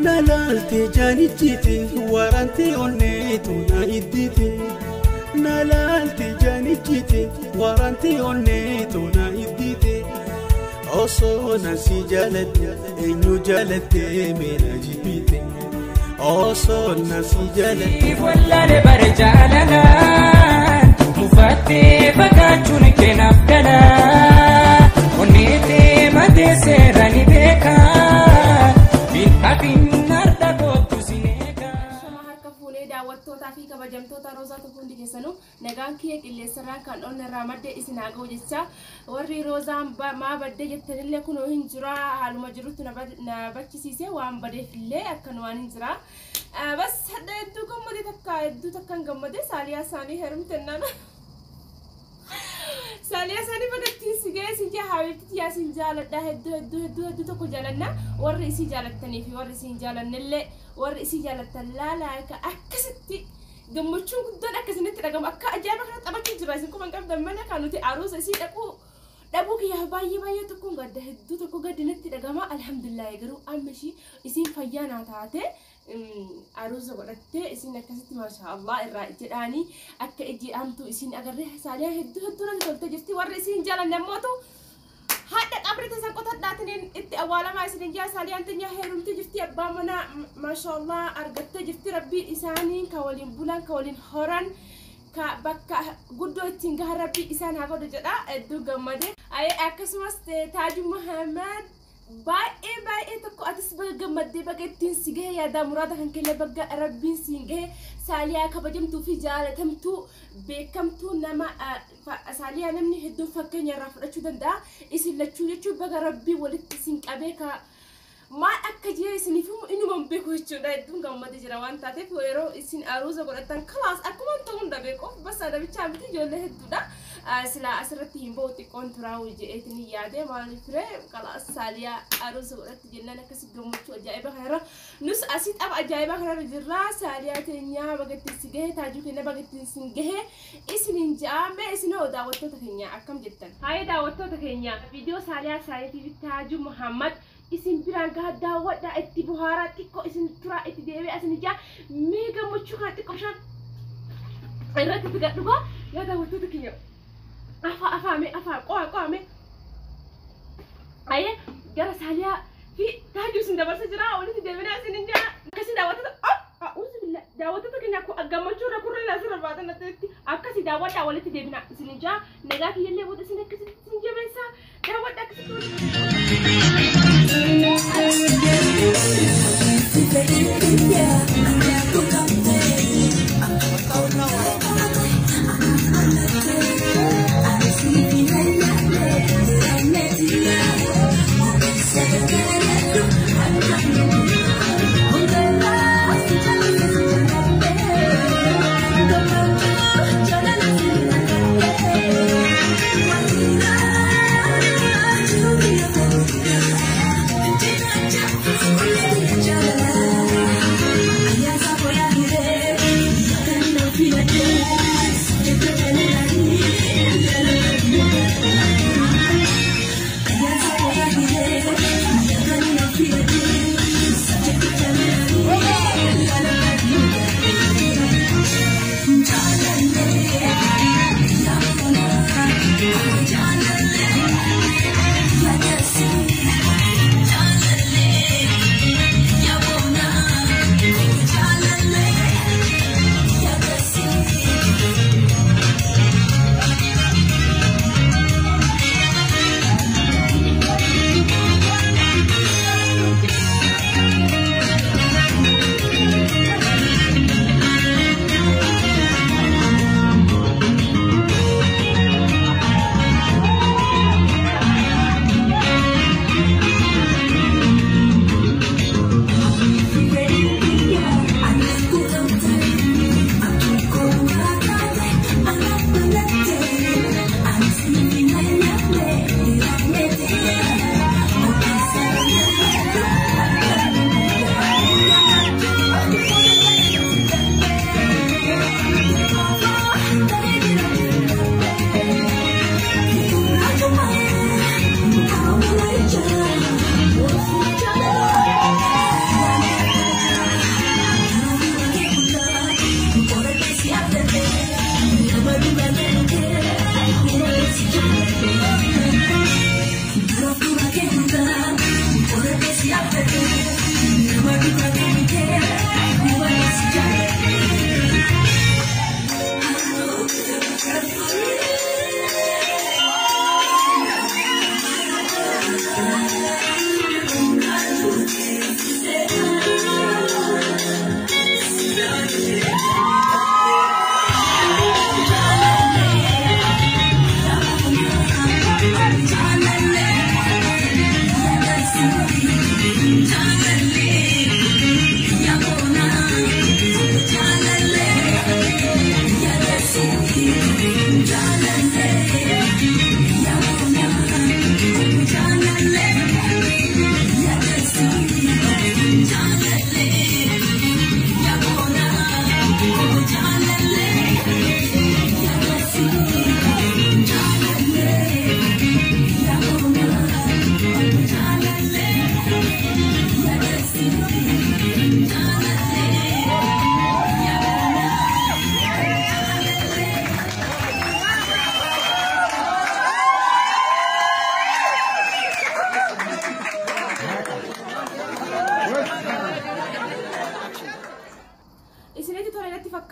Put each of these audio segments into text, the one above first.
Nalaalte jaanichite warante onneetu na iddite. Nalaalte jaanichite warante onneetu na iddite. Osoo na si jaaladhe eenyu jaalatte meena jibbite. Osoo na si jaaladhe. Wallaale bara jaalalaan mufattee fagaachuun keenaaf galaa onneetee matee seera ni beekaa bilhaafin arda kootu sineekaa. Shama harka fuunee daawwattootaa fi kabajamtoota Roozaa tokko hundi keessanuu nagaan kiyya qilleensarraan kan onnee irraa madde isin haa ga'u jecha warri Roozaan maa badde jettanillee kunoo hin jira haaluma jirutti na bachisiise waan badeefillee akkanumaan hin jira. Bas hadha hedduu gammade takka hedduu takkaan gammade saaliyaa isaanii heerumtennaan. Saaliyaa isaanii bagattiin si ga'e si jaa habiibti yaa sin jaaladha hedduu hedduu hedduu hedduu tokko jaalanna warri isii jaalattanii fi warri isii hin jaalannellee warri isii jaalattan laalaa akka akkasitti gammachuun guddaan akkasinitti dhagamu akka ajaa'iba kana taphachuu jira isin kuma hin qabdan mana kan nuti aruusa isii dhaquu dhabuu kiyyaaf baay'ee baay'ee tokkoon gadda hedduu tokko gaddinatti dhagama alhamdulillah garuu amma ishii isiin fayyaa naa taate aruusa godhattee isiin akkasitti maashaa Allah irraa jedhaanii akka ijji hamtuu isiin agarree saaliyaa hedduu hedduu natti toltee jirti warri isiin jaalanne ammootu haadha qabri tasan qotadhaatiniin itti awwaalamaa isinin jaa saaliyaan teenya heerumtee jirti abbaa manaa maashaa Allah argattee jirti rabbiin isaanii ka waliin bulan ka waliin horan ka bakka guddoo ittiin gahan rabbii isaan haa godhu jedha hedduu gammade. Akkasumas Taaju Muhammad baay'ee baay'ee tokko atis baga gammaddee baga ittiin si gahe yaadaa muraada kan kellee baga rabbiin siin gahe saaliyaa kabajamtuu fi jaalatamtuu beekamtuu nama saaliyaa namni hedduun fakkeenya irraa fudhachuu danda'a isin lachuu jechuun baga rabbii walitti isin qabee ka maal akka jee isiniif inuma hin beeku jechuudha hedduun gammadee jira waan taateef yeroo isin aruuza godhattan kalaas akkuma ta'uu hin beeku bas namicha miti ijoollee hedduudha. Sila asirratti hin ba'u xiqqoon turaa'u je'eetiin yaade maaliif ree kalaas saaliyaa aruuza godhatti jennaan akkasi gammachuu ajaa'iba kanarra nus asii tapha ajaa'ibaa kanarra jirra saaliyaa teenyaa bagattiin si gahe taajuu keenya bagattiin si gahe isiniin ja'ame isinoo daawwattoota keenya akkam jettan. Haayee daawwattoota keenya viidiyoo saaliyaa saaliitii fi Taajuu Muhammad isin biraan gaha daawwadhaa itti bohaaraa xiqqoo isin turaa itti deebi'aa isin ijaa mee gammachuu kana xiqqoo bishaan irratti itti gadhugaa yaa daawwattoota keenya. Afaa afaame afaa qo'a qo'ame ayyee gara saaliyaa fi taajuu isin dabarsa jira walitti deebinaa isin hin jaa akkasii daawwattoota a'uuzu billah daawwattoota keenya gammachuu irra kurreen asirra baatan natti akkasii daawwadhaa walitti deebinaa isin hin jaa nagaa kiyyallee booda isin akkasitti isin jabeessaa daawwadhaa akkasitti walitti. Thank you.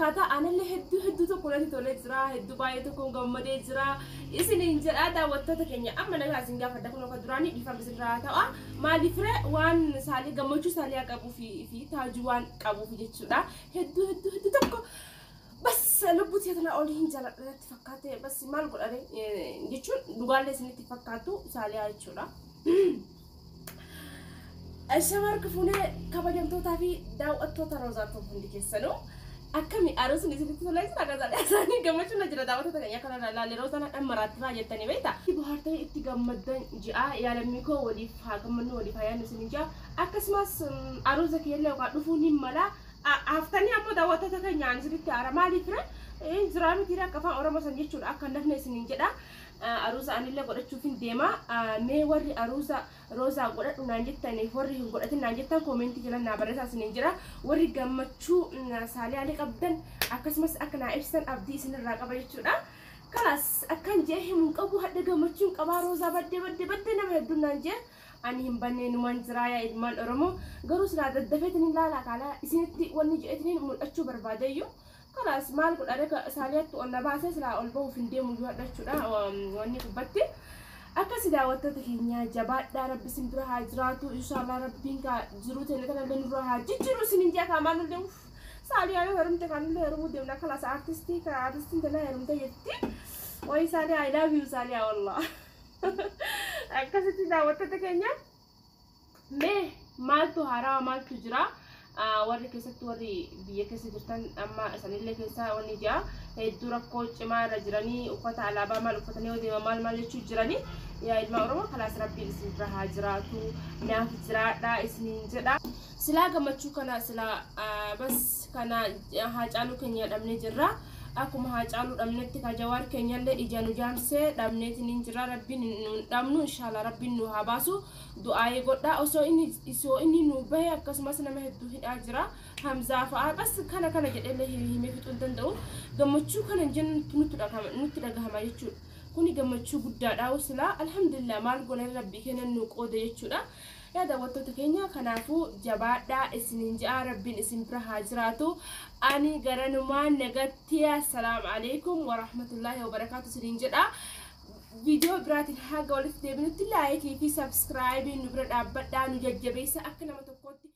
Fakkaata anallee hedduu hedduu tokko natti tolee jira, hedduu baay'ee tokkoon gammadee jira. Isiniin jedhaa daawwattoota keenya, amma nagaa isin gaafadha. Kun akka duraanii dhiifama isinirraa ta'a. Maaliif ree waan saalii gammachuu saalii qabuu fi taajuu waan qabuuf jechuudha. Hedduu hedduu hedduu tokko bas lubbuu tiyya olii hin jaaladha natti fakkaate. Bas maal godhare jechuun dhugaallee isinitti fakkaatu saaliyaa jechuudha. Shamarra fuunee kabajamtootaa fi daawwattoota Roozaa hundi keessanuu akkami aruusni isinitti tolee jira? Akka isaanii gammachuun na jira daawwattoota keenya kana ilaalle Roozaan dhammaraatti faa jettanii beektaa. Bohaartanii itti gammaddan ji'a yaalammii koo, waliif haa gammannu, waliif haa yaadnu isin ji'a. Akkasumas aruusa kiyyallee yookaan dhufuun hin mala. Haftanii ammoo daawwattoota keenyaan isinitti haara maaliif ree jiraa miti akka afaan Oromoo san jechuudha akka nafne isiniin jedha. Aruusa anillee godhachuuf hin deema. Mee warri aruusa Roozaa godhadhu naan jettaniif, warri hin godhatin naan jettan koomentii jala naa barreessaa isiniin jira. Warri gammachuu saaliyaalee qabdan akkasumas akka naa ibsitan abdii isinirraa qaba jechuudha. Kalaas akkan jee himuun qabu hadha gammachuun qabaa. Roozaa baddee baddee baddee nama hedduun naan jee, ani hin bannee numaan jiraa. Yaa ilmaan Oromoo, garuu silaa daddafeetiin ilaalaa kaalaa isinitti wanni je'eetiin mul'achuu barbaadeyyuu. Kalaas maal godhare, saaliyaatti ol na baasee silaa ol bahuuf hin deemu iyyuu hadhachuudha wanni gubbatti. Akkasi daawwattoota keenya, jabaadhaa, rabbi isin bira haa jiraatu inshaallah. Rabbiin ka jiruu teenya kanallee nurra haa jijjiiru isiniin jee. Kaamaan nullee saaliyaan heerumte kanallee heerumuu deemna. Kalaas artistii ka artistiin tana heerumte jetti. Wayi saaliyaa, I love you saaliyaa, wallah. Akkasitti daawwattoota keenya, mee maaltu haarawaa maaltu jira? Warri keessatti warri biyya keessa jirtan amma isanillee keessa wanni jira hedduu rakkoo cimaa irra jiranii, uffata alaabaa maal uffatanii yoo deeman maal maal jechuu jiranii. Yaa ilmaa Oromoo, kalaas rabbiin isin bira haa jiraatu, naaf jiraadha isiniin jedha. Silaa gammachuu kana silaa bas kana Haacaaluu keenya dhabnee jirra. Akkuma Haacaaluu dhabnetti ka Jawaar keenyallee ija nu jaamsee dhabneetiin hin jira. Rabbiin nu dhabnu inshallah, rabbiin nu haa baasu, du'aayee godha. Osoo inni nu bahe akkasumas nama hedduu hidhaa jira, Hamzaa fa'aa. Bas kana kana jedheellee himee fixuu hin danda'u. Gammachuu kana jennu nutti dhagahama jechuudha. Kuni gammachuu guddaadha. Silaa alhamdulillah, maal goone, rabbii kennan nu qooda jechuudha. Yaa daawwattoota keenya, kanaafuu jabaadhaa isiniin ja'a, rabbiin isin bira haa jiraatu. Ani garanumaan nagatti, assalaamu alaikum warahmatullaahi wabarakaatu isiniin jedha. Viidiyoo biraatiin haga walitti deebinutti like fi subscribe nu bira dhaabbadhaa, nu jajjabeessa akka nama tokkootti.